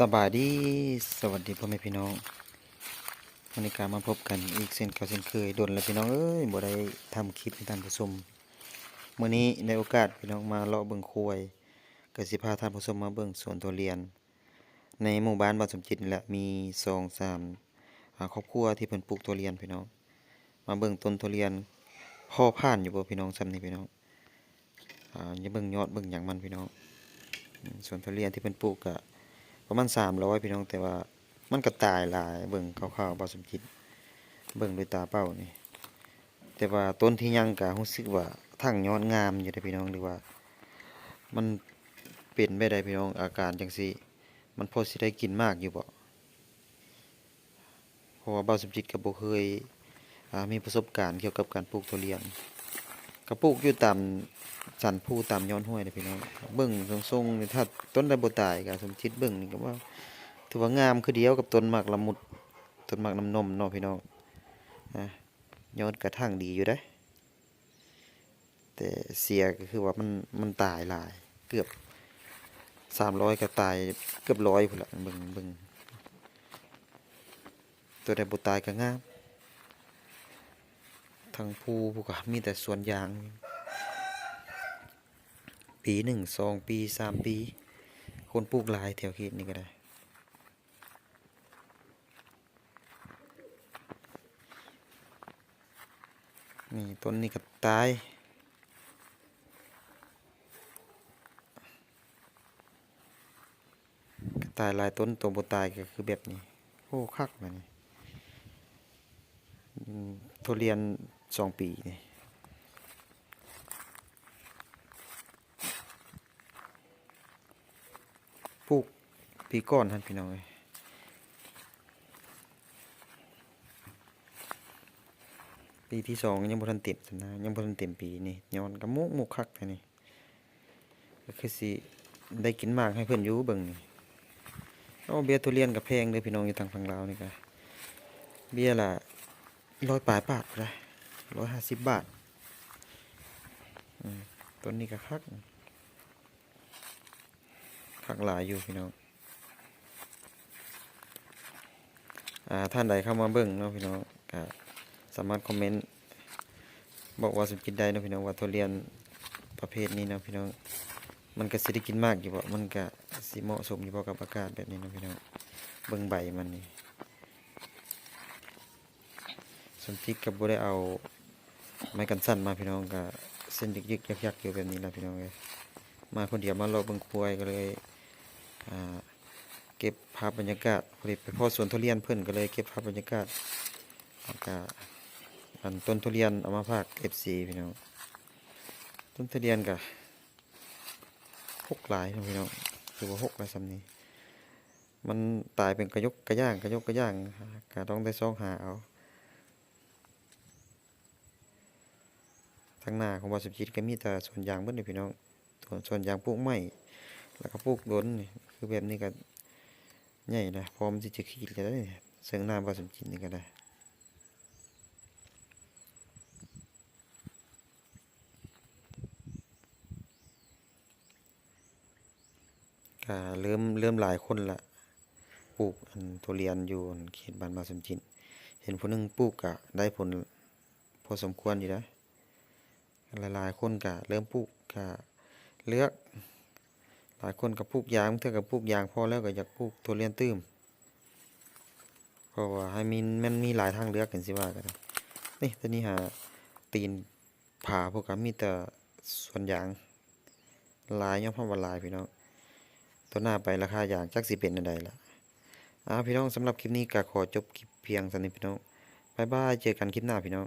ສະບາຍດີ ສະຫວັດດີພໍ່ແມ່ພີ່ນ້ອງ ມື້ນີ້ກະມາພົບກັນອີກເຊັ່ນເກົ່າເຊັ່ນເຄີຍ ດົນແລ້ວພີ່ນ້ອງເອີຍ ບໍ່ໄດ້ທຳຄລິບໃຫ້ທ່ານຜູ້ຊົມ. ມື້ນີ້ໄດ້ໂອກາດພີ່ນ້ອງມາເລາະເບິ່ງຄວາຍ ກະຊິພາທ່ານຜູ້ຊົມມາເບິ່ງສວນທຸລຽນ ໃນໝູ່ບ້ານບ້ານສົມຈິດນີ້ແຫຼະ ມີສອງສາມ ອາ ຄອບຄົວທີ່ເພິ່ນປູກທຸລຽນພີ່ນ້ອງ. ມາເບິ່ງຕົ້ນທຸລຽນ ພໍຜ່ານຢູ່ບໍ່ພີ່ນ້ອງ ຊ່ຳນີ້ພີ່ນ້ອງ. ອາ ຢ່າເບິ່ງຍອດເບິ່ງຫຍັງມັນພີ່ນ້ອງ. ອືມ ສວນທຸລຽນທີ່ເພິ່ນປູກກະປະມານສາມຮ້ອຍພີ່ນ້ອງ ແຕ່ວ່າມັນກະຕາຍຫຼາຍ ເບິ່ງຄ່າວໆ ບ່າວສົມຈິດ ເບິ່ງດ້ວຍຕາເປົ່ານີ້. ແຕ່ວ່າຕົ້ນທີ່ຍັງກະຮູ້ສຶກວ່າທັງຍອດງາມຢູ່ເດ້ພີ່ນ້ອງ ຫຼືວ່າມັນເປັນແບບໃດພີ່ນ້ອງ ອາການຈັ່ງຊີ້ ມັນພໍຊິໄດ້ກິນໝາກຢູ່ບໍ່? ເພາະວ່າບ່າວສົມຈິດກະບໍ່ເຄີຍ ອາ ມີປະສົບການກ່ຽວກັບການປູກທຸລຽນ ກະປູກຢູ່ຕາມສັນພູຕາມຍອດຫ້ວຍເດ້ພີ່ນ້ອງ. ເບິ່ງຊົງໆ ນີ້ ຖ້າຕົ້ນໃດບໍ່ຕາຍກະສົມຈິດເບິ່ງນີ້ກະວ່າຖືວ່າງາມຄືດຽວກັບຕົ້ນໝາກລະມຸດ ຕົ້ນໝາກນ້ຳນົມເນາະພີ່ນ້ອງ. ອາ ຍອດກະທັງດີຢູ່ເດ້. ແຕ່ເສຍກະຄືວ່າມັນ ມັນຕາຍຫຼາຍ ເກືອບສາມຮ້ອຍກະຕາຍເກືອບຮ້ອຍພຸ້ນລະ. ເບິ່ງ ເບິ່ງ ໂຕໃດບໍ່ຕາຍກະງາມ. ທັງພູພຸ້ນກະມີແຕ່ສວນຢາງ ປີໜຶ່ງ ສອງປີ ສາມປີ ຄົນປູກຫຼາຍແຖວເຂດນີ້ກະໄດ້. ນີ້ ຕົ້ນນີ້ກະຕາຍ ກະຕາຍຫຼາຍຕົ້ນ ໂຕບໍ່ຕາຍກະຄືແບບນີ້. ໂອ້ ຄັກລະນີ້ ອືມ ທຸລຽນສອງປີນີ້. ປູກປີກ່ອນຫັ້ນພີ່ນ້ອງເອີຍ ປີທີສອງຍັງບໍ່ທັນເຕັມຊັ້ນນະ ຍັງບໍ່ທັນເຕັມປີນີ້ ຍອດກະມຸກໆຄັກແທ້ນີ້ ກະຄືຊິໄດ້ກິນໝາກໃຫ້ເພິ່ນຢູ່ເບິ່ງນີ້. ໂອ້ ເບ້ຍທຸລຽນກະແພງເດີພີ່ນ້ອງ ຢູ່ທາງຝັ່ງລາວນີ້ກະ ເບ້ຍລະຮ້ອຍປາຍບາດພຸ້ນລະ ຮ້ອຍຫ້າສິບບາດ. ອືມ ຕົ້ນນີ້ກະຄັກ ຄັກຫຼາຍຢູ່ພີ່ນ້ອງ. ອາ ທ່ານໃດເຂົ້າມາເບິ່ງເນາະພີ່ນ້ອງ ກະສາມາດຄອມເມັນບອກບ່າວສົມຈິດໄດ້ເນາະພີ່ນ້ອງ ວ່າທຸລຽນປະເພດນີ້ເນາະພີ່ນ້ອງ ມັນກະຊິໄດ້ກິນໝາກຢູ່ບໍ່ ມັນກະຊິເໝາະສົມຢູ່ບໍ່ກັບອາກາດແບບນີ້ເນາະພີ່ນ້ອງ. ເບິ່ງໃບມັນນີ້ ສົມຈິດກະບໍ່ໄດ້ເອົາໄມ້ກັນສັ່ນມາພີ່ນ້ອງ ກະເສັ້ນຍຶກໆຍັກໆຢູ່ແບບນີ້ລະພີ່ນ້ອງເອີຍ. ມາຄົນດຽວມາເລາະເບິ່ງຄວາຍກະເລີຍ ອາ ເກັບພາບບັນຍາກາດ ພໍດີໄປພໍ້ສວນທຸລຽນເພິ່ນ ກະເລີຍເກັບພາບບັນຍາກາດ ແລ້ວກະອັນຕົ້ນທຸລຽນເອົາມາຝາກເອັບຊີພີ່ນ້ອງ. ຕົ້ນທຸລຽນກະຮົກຫຼາຍເນາະພີ່ນ້ອງ ຖືວ່າຮົກຫຼາຍຊ່ຳນີ້ ມັນຕາຍເປັນກະຍົກກະຢ່າງ ກະຍົກກະຢ່າງ ກະຕ້ອງໄດ້ຊອກຫາເອົາ. ທາງໜ້າຂອງບ່າວສົມຈິດກະມີແຕ່ສວນຢາງເບິດນີ້ພີ່ນ້ອງ ສວນ ສວນຢາງປູກໃໝ່ ແລ້ວກະປູກດົນນີ້ ຄືແບບນີ້ກະໃຫຍ່ລະ ພ້ອມທີ່ຈະຂີດກະໄດ້ ເຊິ່ງໜ້າບ່າວສົມຈິດນີ້ກະໄດ້. ກະເລີ່ມ ເລີ່ມຫຼາຍຄົນລະ ປູກອັນທຸລຽນຢູ່ເຂດບ້ານບ່າວສົມຈິດ ເຫັນຜູ້ໜຶ່ງປູກກະໄດ້ຜົນພໍສົມຄວນຢູ່ເດ້. ຫຼາຍໆຄົນກະເລີ່ມປູກ ກະເລືອກ ຫຼາຍຄົນກະປູກຢາງ ບາງເທື່ອກະປູກຢາງພໍແລ້ວກະຢາກປູກທຸລຽນຕື່ມ ເພາະວ່າໃຫ້ມີ ມັນມີຫຼາຍທາງເລືອກ ຈັ່ງຊີ້ວ່າກະໄດ້. ນີ້ ໂຕນີ້ຫາຕີນຜາພຸ້ນກະມີແຕ່ສວນຢາງ ຫຼາຍ ຍອມຮັບວ່າຫຼາຍພີ່ນ້ອງ. ຕໍ່ໜ້າໄປລາຄາຢາງຈັກຊິເປັນແນວໃດລະ. ອາ ພີ່ນ້ອງ ສຳລັບຄລິບນີ້ກະຂໍຈົບຄລິບພຽງສ່ຳນີ້ພີ່ນ້ອງ. ບາຍບາຍ ເຈີກັນຄລິບໜ້າພີ່ນ້ອງ.